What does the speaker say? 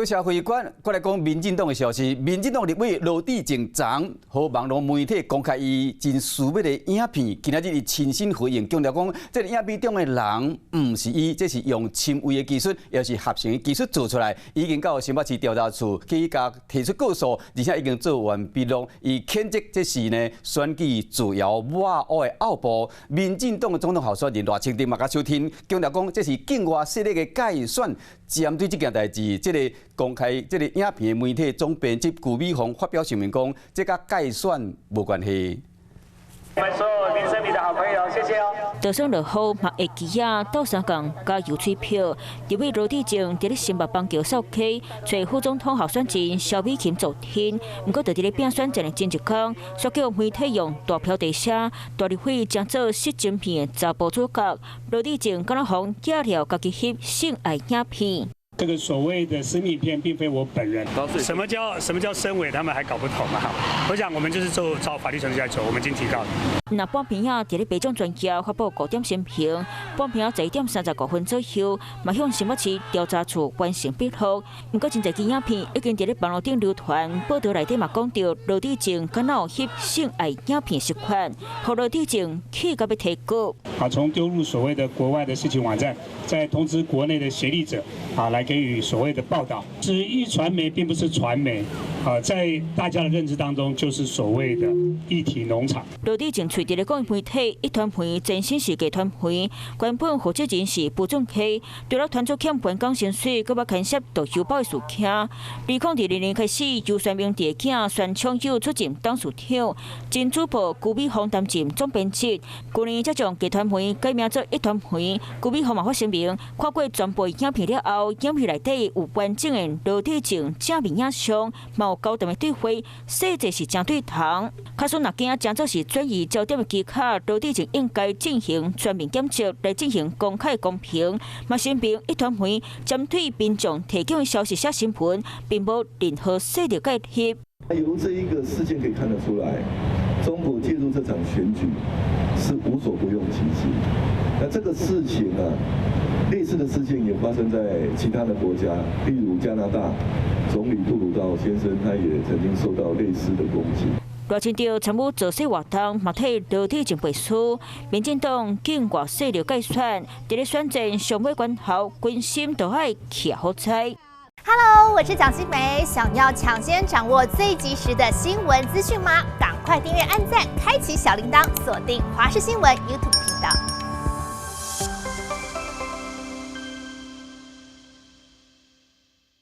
多謝會官，過來講民進黨的消息。民進黨立委羅致政昨予網路媒體公開伊真私密的影片，今仔日伊親身回應，強調講這个影片中的人毋是伊，這是用深偽的技術，抑是合成的技術做出來。已經到新北市調查處去共提出告訴，而且已經做完筆錄。伊譴責這是呢選舉造謠抹烏的奧步。民進黨的總統候選人賴清德嘛共相挺，強調講這是境外勢力的介選。針對這件代誌，這個公開這个影片的媒體總編輯辜美鳳發表聲明講，這佮介選無關係。我們所有民生里的好朋友，謝謝哦。就算落雨嘛會記啊，鬥相共加油吹票。立委羅致政佇咧新北板橋掃街，揣副總統候選人蕭美琴助陣。毋過，佇咧拼選戰的前一工，煞叫媒體用大標題寫大立委將做失真片的查埔主角。羅致政敢若予寄了家己翕性愛影片。這個所謂的私密片，並非我本人。什麼叫深偽？他們還搞不懂嘛？我想我們就是做照法律程序來走，我們已經提告。那半暝仔佇咧白種專家發布五點聲明，半暝仔11點35分左右，嘛向新北市調查處完成筆錄。毋過真濟支影片已經佇咧網路頂流傳，報道內底嘛講著羅致政敢若有翕性愛影片習慣，予羅致政氣甲欲提告。啊，從丟入所謂的國外的色情網站，再通知國內的協力者，啊，來給予所謂的報道。是壹傳媒，並不是傳媒，啊，在大家的認知當中，就是所謂的議題農場。羅致政喙佇咧講媒體壹傳媒前身是藝傳媒，原本負責人是朴正熙，除了傳出欠員工薪水，閣捌牽涉毒郵包的事件。2022年開始，由宣明弟囝孫昌友出任董事長，前主播辜美鳳擔任總編輯。去年才將藝傳媒改名做壹傳媒。辜美鳳嘛發聲明，看過全部影片了後，影片內底有完整的羅致政正面影像，嘛有高談的對話，細節是誠對頭。假使若驚誠做是轉移焦點的技巧，羅致政應該進行全面檢測，來進行公開公平。嘛聲明壹傳媒針對民眾提供的消息寫新聞，並無任何勢力介入。由這一個事件可以看得出來，中國介入這場選舉是無所不用其極。那這個事情啊，類似的事件也發生在其他的國家，例如加拿大總理杜魯道先生，他也曾經受到類似的攻擊。賴清德參與造勢活動，嘛替羅致政背書。民進黨境外勢力介選，佇咧選戰上尾關頭，軍心都愛徛好彩。 Hello，我是蔣新梅，想要搶先掌握最及時的新聞資訊嗎？趕快訂閱、按讚、開啟小鈴鐺，鎖定華視新聞 YouTube。